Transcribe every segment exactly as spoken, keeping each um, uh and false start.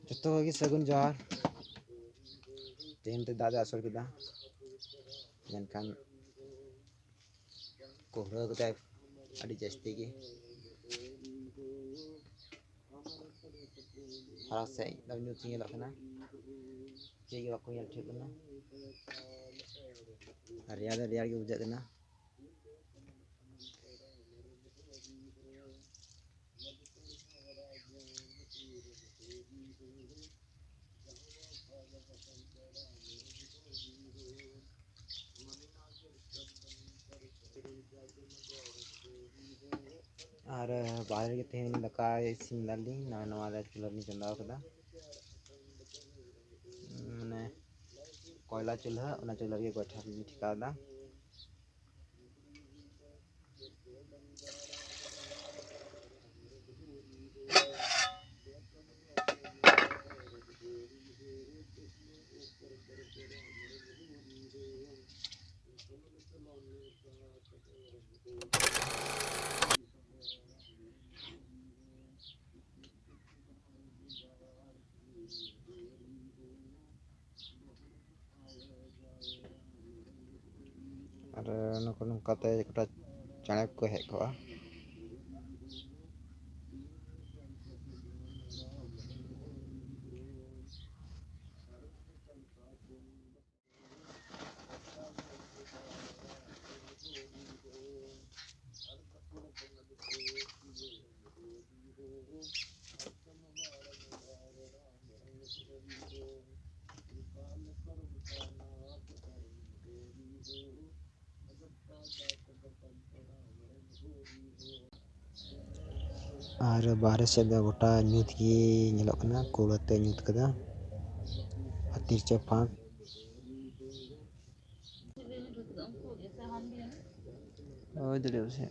ᱡᱚᱛᱚ ᱠᱚᱜᱮ ᱥᱟᱹᱜᱩᱱ ᱡᱚᱦᱟᱨ᱾ ᱛᱮᱦᱮᱧ ᱛᱮ ᱫᱟᱜ ᱫᱚ ᱟᱥᱚᱲ ᱠᱮᱫᱟ, ᱢᱮᱱᱠᱷᱟᱱ ᱠᱩᱦᱲᱟᱹ ᱠᱮᱫᱟᱭ ᱟᱹᱰᱤ ᱡᱟᱹᱥᱛᱤ ᱜᱮ᱾ ᱯᱷᱟᱨᱟᱠ ᱥᱮᱫ ᱫᱚ ᱧᱩᱛ ᱧᱮᱞᱚᱜ ᱠᱟᱱᱟ, ᱪᱮᱫ ᱜᱮ ᱵᱟᱠᱚ ᱧᱮᱞ ᱴᱷᱤᱠ ᱠᱟᱱᱟ᱾ ᱟᱨ ᱨᱮᱭᱟᱲ ᱫᱚ ᱨᱮᱭᱟᱲ ᱜᱮ ᱵᱩᱡᱷᱟᱹᱜ ᱠᱟᱱᱟ᱾ ᱟᱨ ᱵᱟᱦᱨᱮ ᱨᱮᱜᱮ ᱛᱮᱦᱮᱧ ᱫᱟᱠᱟ ᱤᱥᱤᱱ ᱫᱟᱞᱤᱧ᱾ ᱱᱚᱜᱼᱚᱭ ᱱᱚᱣᱟ ᱨᱮ ᱪᱩᱞᱦᱟᱹ ᱞᱤᱧ ᱪᱚᱸᱫᱟ ᱟᱠᱟᱫᱟ, ᱢᱟᱱᱮ ᱠᱚᱭᱞᱟ ᱪᱩᱞᱦᱟᱹ, ᱚᱱᱟ ᱪᱩᱞᱦᱟᱹ ᱨᱮᱜᱮ ᱜᱚᱭᱴᱷᱟ ᱞᱤᱧ ᱴᱷᱮᱠᱟᱣ ᱮᱫᱟ᱾ ᱟᱨ ᱱᱩᱠᱩ ᱱᱚᱝᱠᱟᱛᱮ ᱜᱚᱴᱟ ᱪᱮᱬᱮ ᱠᱚ ᱦᱮᱡ ᱠᱚᱜᱼᱟ᱾ ᱟᱨ ᱵᱟᱦᱨᱮ ᱥᱮᱫ ᱫᱚ ᱜᱚᱴᱟ ᱧᱩᱛ ᱜᱮ ᱧᱮᱞᱚᱜ ᱠᱟᱱᱟ, ᱠᱩᱦᱲᱟᱹ ᱛᱮ ᱧᱩᱛ ᱠᱟᱫᱟ᱾ ᱟᱨ ᱛᱤᱨᱪᱚ ᱯᱷᱟᱸᱠ᱾ ᱦᱩᱭ ᱫᱟᱲᱮᱭᱟᱜᱼᱟ ᱯᱟᱥᱮᱡ᱾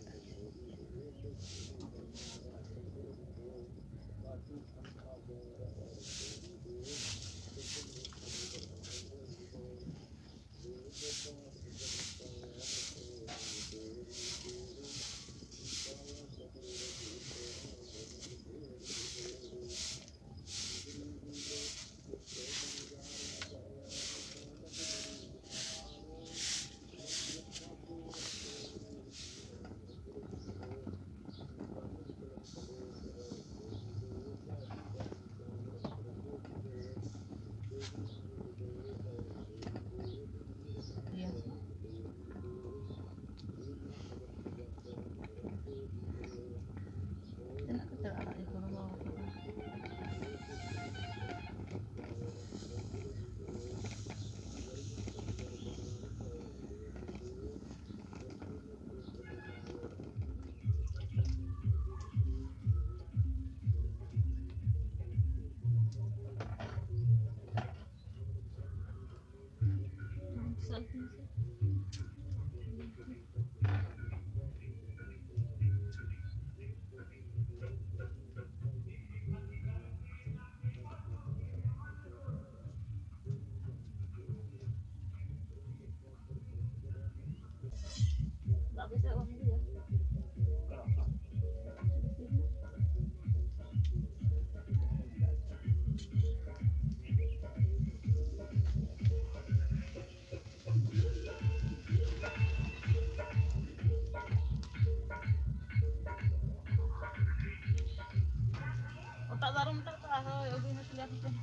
ᱚᱴᱟᱜ ᱫᱚ ᱟᱨᱚ ᱢᱮᱴᱟᱜ ᱠᱟᱜᱼᱟ, ᱦᱳᱭ, ᱟᱹᱜᱩᱭ ᱢᱮ ᱛᱟᱦᱞᱮ ᱟᱨ ᱢᱤᱫᱴᱮᱱ᱾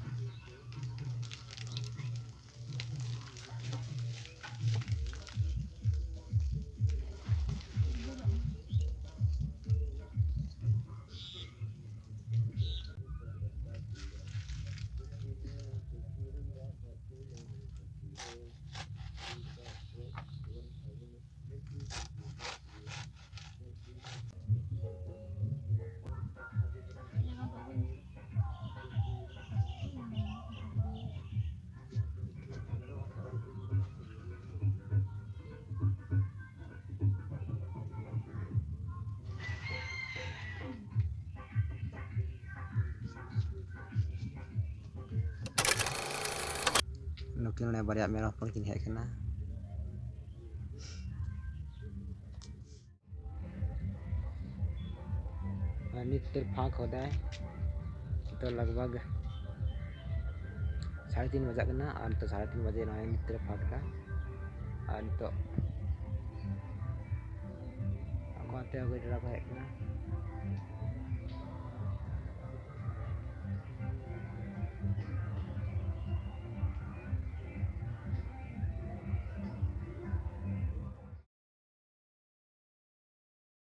ᱱᱩᱠᱤᱱ ᱱᱚᱰᱮ ᱵᱟᱨᱭᱟ ᱢᱮᱨᱚᱢ ᱦᱚᱯᱚᱱ ᱠᱤᱱ ᱦᱮᱡ ᱟᱠᱟᱱᱟ᱾ ᱟᱨ ᱱᱤᱛ ᱛᱮ ᱯᱷᱟᱸᱠ ᱦᱚᱫᱟᱭ, ᱱᱤᱛᱚᱜ ᱞᱟᱜᱽ ᱵᱷᱟᱜᱽ ᱥᱟᱲᱮ ᱛᱤᱱ ᱵᱟᱡᱟᱜ ᱠᱟᱱᱟ᱾ ᱟᱨ ᱱᱤᱛᱚᱜ ᱥᱟᱲᱮ ᱛᱤᱱ ᱵᱟᱡᱮ ᱱᱚᱜᱼᱚᱭ ᱱᱤᱛ ᱛᱮ ᱯᱷᱟᱸᱠ ᱮᱫᱟ᱾ ᱟᱨ ᱱᱤᱛᱚᱜ ᱟᱠᱚ ᱟᱛᱮ ᱜᱟᱹᱭ ᱰᱟᱝᱨᱟ ᱠᱚ ᱦᱮᱡ ᱠᱟᱱᱟ᱾